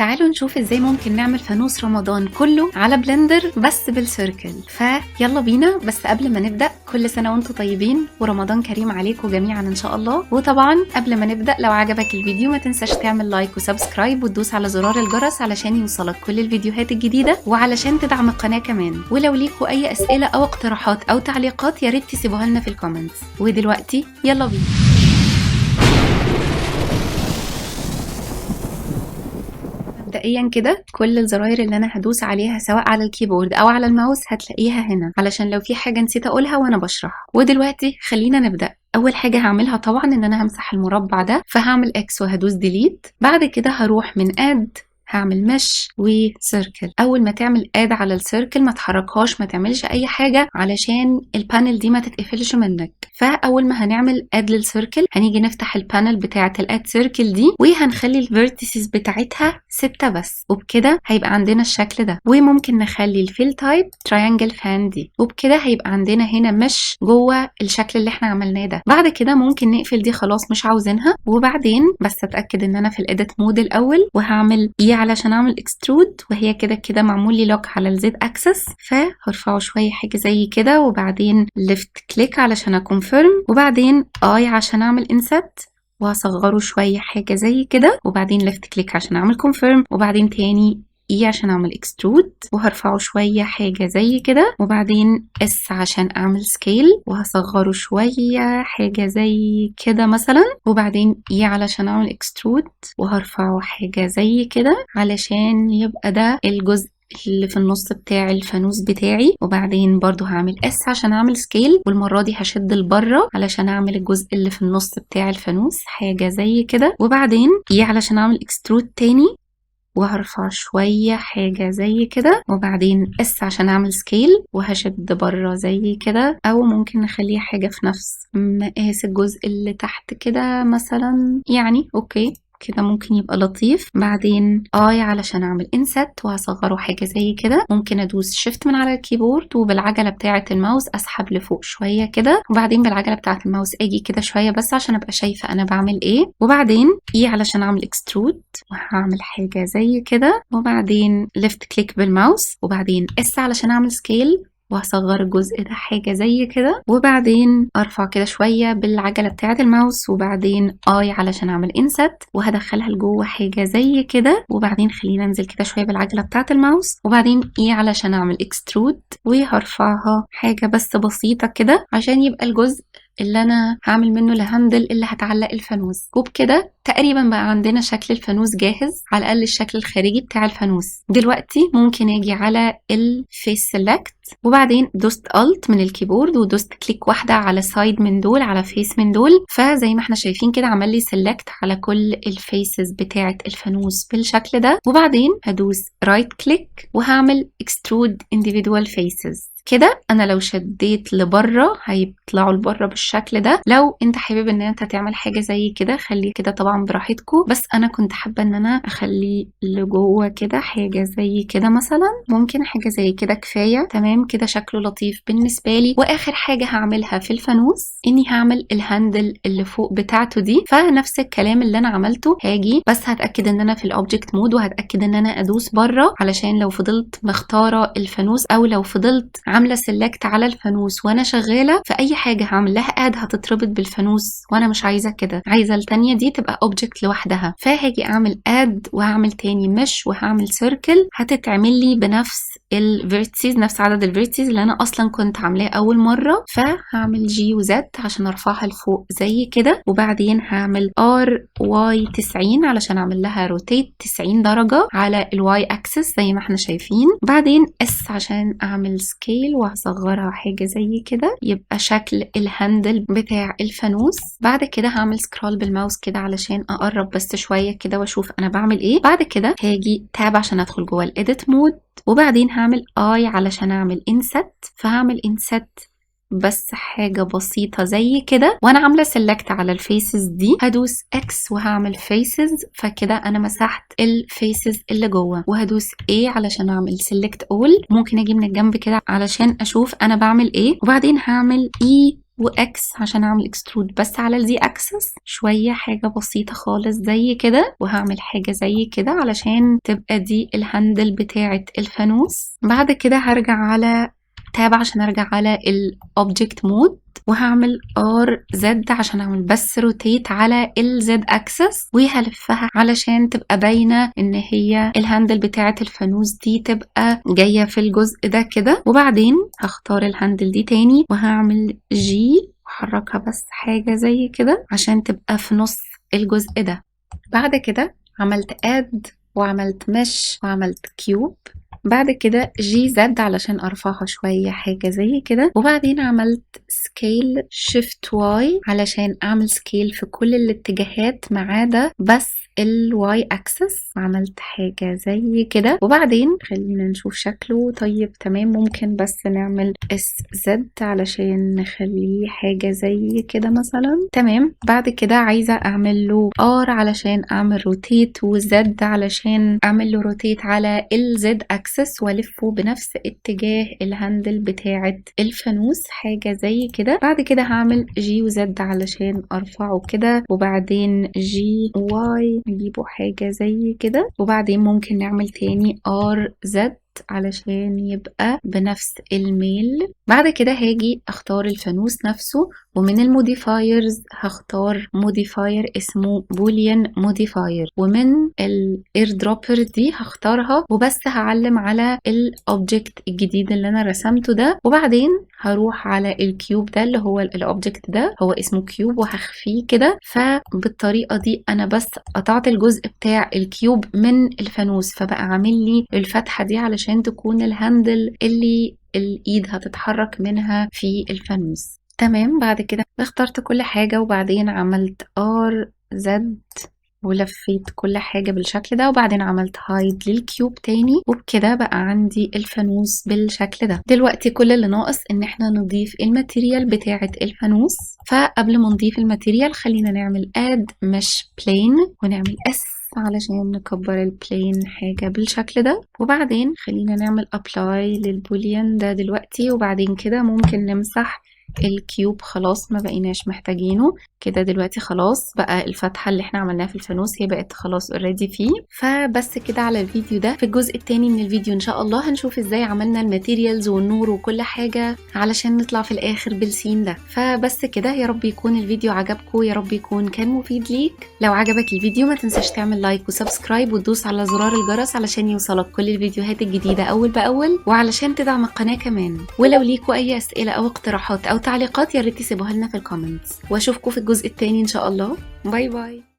تعالوا نشوف ازاي ممكن نعمل فانوس رمضان كله على Blender بس بال circle. فيلا بينا. بس قبل ما نبدأ، كل سنة وانتم طيبين ورمضان كريم عليكم جميعا ان شاء الله. وطبعا قبل ما نبدأ، لو عجبك الفيديو ما تنساش تعمل like و subscribe وتدوس على زرار الجرس علشان يوصلك كل الفيديوهات الجديدة وعلشان تدعم القناة كمان. ولو ليكوا اي اسئلة او اقتراحات او تعليقات يا ريت تسيبوها لنا في ال comments. ودلوقتي يلا بينا. مبدئيا كده كل الزراير اللي انا هدوس عليها سواء على ال keyboard او على الماوس هتلاقيها هنا، علشان لو في حاجة نسيت اقولها وانا بشرح. ودلوقتي خلينا نبدأ. اول حاجة هعملها طبعا ان انا همسح المربع ده، فهعمل X وهدوس delete. بعد كده هروح من add هعمل mesh و circle. اول ما تعمل add على ال circle ما تحركهاش، ما تعملش اي حاجه علشان ال panel دي ما تتقفلش منك. فاول ما هنعمل add لل circle هنيجي نفتح ال panel بتاعه ال add circle دي وهنخلي ال vertices بتاعتها 6 بس، وبكده هيبقى عندنا الشكل ده. وممكن نخلي ال fill type triangle fan دي، وبكده هيبقى عندنا هنا mesh جوه الشكل اللي احنا عملناه ده. بعد كده ممكن نقفل دي، خلاص مش عاوزينها. وبعدين بس اتاكد ان انا في ال edit mode الاول، وهعمل E علشان اعمل extrude، وهي كده كده معمول لي lock على ال Z axis، فهرفعه شويه حاجه زي كده، وبعدين left click علشان ا confirm، وبعدين I عشان اعمل inset، وهصغره شويه حاجه زي كده، وبعدين left click عشان اعمل confirm، وبعدين تاني E عشان اعمل extrude، وهرفعه شوية حاجة زي كده، وبعدين S عشان اعمل scale، وهصغره شوية حاجة زي كده مثلا، وبعدين E علشان اعمل extrude، وهرفعه حاجة زي كده علشان يبقى ده الجزء اللي في النص بتاع الفانوس بتاعي. وبعدين برضو هعمل S عشان اعمل scale، والمرة دي هشد لبره علشان اعمل الجزء اللي في النص بتاع الفانوس حاجة زي كده، وبعدين E علشان اعمل extrude تاني، وهرفع شوية حاجة زي كده، وبعدين S عشان اعمل scale وهشد بره زي كده، او ممكن نخليها حاجة في نفس مقاس الجزء اللي تحت كده مثلا، يعني okay كده ممكن يبقى لطيف. بعدين I علشان اعمل inset وهصغره حاجة زي كده، ممكن ادوس shift من على ال keyboard وبالعجلة بتاعة الماوس اسحب لفوق شوية كده، وبعدين بالعجلة بتاعة الماوس اجي كده شوية بس عشان ابقى شايفة انا بعمل ايه، وبعدين E علشان اعمل extrude وهعمل حاجة زي كده، وبعدين left click بالماوس، وبعدين S علشان اعمل scale وهصغر الجزء ده حاجة زي كده، وبعدين ارفع كده شوية بالعجلة بتاعة الماوس، وبعدين I علشان اعمل inset وهدخلها لجوه حاجة زي كده، وبعدين خلينا انزل كده شوية بالعجلة بتاعة الماوس، وبعدين E علشان اعمل extrude وهرفعها حاجة بس بسيطة كده عشان يبقى الجزء اللي انا هعمل منه ال handle اللي هتعلق الفانوس. وبكده تقريبا بقى عندنا شكل الفانوس جاهز، على الاقل الشكل الخارجي بتاع الفانوس. دلوقتي ممكن اجي على ال face select، وبعدين دوست alt من ال keyboard ودوست click واحده على side من دول، على face من دول، فزي ما احنا شايفين كده عمل لي select على كل ال faces بتاعه الفانوس بالشكل ده. وبعدين هدوس right click وهعمل extrude individual faces. كده انا لو شديت لبره هيطلعوا لبره بالشكل ده. لو انت حابب ان انت تعمل حاجه زي كده خليه كده طبعا براحتكم، بس انا كنت حابه ان انا اخليه لجوه كده حاجه زي كده مثلا، ممكن حاجه زي كده كفايه. تمام كده شكله لطيف بالنسبه لي. واخر حاجه هعملها في الفانوس اني هعمل ال handle اللي فوق بتاعته دي، فنفس الكلام اللي انا عملته هاجي بس هتاكد ان انا في ال object mode، وهتاكد ان انا ادوس بره علشان لو فضلت مختاره الفانوس او لو فضلت عامله select على الفانوس وانا شغاله فاي حاجه هعمل لها add هتتربط بالفانوس، وانا مش عايزه كده، عايزه التانية دي تبقى object لوحدها. فهاجي اعمل add وهعمل تاني mesh وهعمل circle، هتتعمل لي بنفس ال vertices، نفس عدد ال vertices اللي انا اصلا كنت عاملاه اول مره. فهعمل G و Z عشان ارفعها لفوق زي كده، وبعدين هعمل R Y 90 علشان اعمل لها rotate 90 درجه على ال Y axis زي ما احنا شايفين. بعدين S عشان اعمل scale وهصغرها حاجه زي كده يبقى شكل ال handle بتاع الفانوس. بعد كده هعمل scroll بالماوس كده علشان اقرب بس شويه كده واشوف انا بعمل ايه. بعد كده هاجي tab عشان ادخل جوه ال edit mode، وبعدين هعمل I علشان اعمل inset، فهعمل inset بس حاجة بسيطة زي كده، وانا عاملة select على ال faces دي هدوس X وهعمل faces، فكده انا مسحت ال faces اللي جوه، وهدوس A علشان اعمل select all. ممكن اجي من الجنب كده علشان اشوف انا بعمل ايه، وبعدين هعمل E و X عشان اعمل extrude بس على ال Z axis شويه، حاجة بسيطة خالص زي كده. وهعمل حاجة زي كده علشان تبقى دي ال handle بتاعه الفانوس. بعد كده هرجع على tab عشان ارجع على ال object mode، وهعمل R Z عشان اعمل بس rotate على ال Z axis، وهلفها علشان تبقى باينة ان هي ال handle بتاعه الفانوس دي تبقى جاية في الجزء ده كده. وبعدين هختار ال handle دي تاني وهعمل G وحركها بس حاجة زي كده عشان تبقى في نص الجزء ده. بعد كده عملت add وعملت mesh وعملت cube. بعد كده G Z علشان ارفعها شوية حاجة زي كده. وبعدين عملت scale shift Y علشان اعمل scale في كل الاتجاهات ما عدا بس ال Y axis. عملت حاجة زي كده. وبعدين خلينا نشوف شكله. طيب تمام، ممكن بس نعمل S Z علشان نخليه حاجة زي كده مثلا. تمام، بعد كده عايزة اعمل له R علشان اعمل rotate، و Z علشان اعمل له rotate على ال Z axis والفه بنفس اتجاه ال handle بتاعة الفانوس حاجة زي كده. بعد كده هعمل G و Z علشان ارفعه كده، وبعدين G Y نجيبه حاجة زي كده. وبعدين ممكن نعمل تاني R Z علشان يبقى بنفس الميل. بعد كده هاجي اختار الفانوس نفسه، ومن ال modifiers هختار modifier اسمه boolean modifier، ومن ال eyedropper دي هختارها، وبس هعلم على ال object الجديد اللي انا رسمته ده. وبعدين هروح على ال cube ده اللي هو ال object ده هو اسمه cube، وهخفيه كده. فبالطريقه دي انا بس قطعت الجزء بتاع ال cube من الفانوس، فبقى عامل لي الفتحة دي علشان تكون ال handle اللي الايد هتتحرك منها في الفانوس. تمام، بعد كده اخترت كل حاجة وبعدين عملت R Z ولفيت كل حاجة بالشكل ده، وبعدين عملت hide لل cube تاني، وبكده بقى عندي الفانوس بالشكل ده. دلوقتي كل اللي ناقص ان احنا نضيف ال material بتاعة الفانوس. فقبل ما نضيف ال material خلينا نعمل add mesh plane ونعمل S علشان نكبر ال plane حاجة بالشكل ده. وبعدين خلينا نعمل apply لل boolean ده دلوقتي، وبعدين كده ممكن نمسح ال cube، خلاص ما بقيناش محتاجينه كده دلوقتي. خلاص بقى الفتحة اللي احنا عملناها في الفانوس هي بقت خلاص already فيه. فبس كده على الفيديو ده. في الجزء التاني من الفيديو ان شاء الله هنشوف ازاي عملنا ال materials والنور وكل حاجة علشان نطلع في الاخر بال scene ده. فبس كده، يا رب يكون الفيديو عجبكم، يا رب يكون كان مفيد ليك. لو عجبك الفيديو ما تنساش تعمل like و subscribe وتدوس على زرار الجرس علشان يوصلك كل الفيديوهات الجديدة اول باول، وعلشان تدعم القناة كمان. ولو ليكوا اي اسئلة او اقتراحات او تعليقات يا ريت تسيبوها لنا في ال comments، واشوفكم في الجزء التاني ان شاء الله. bye bye.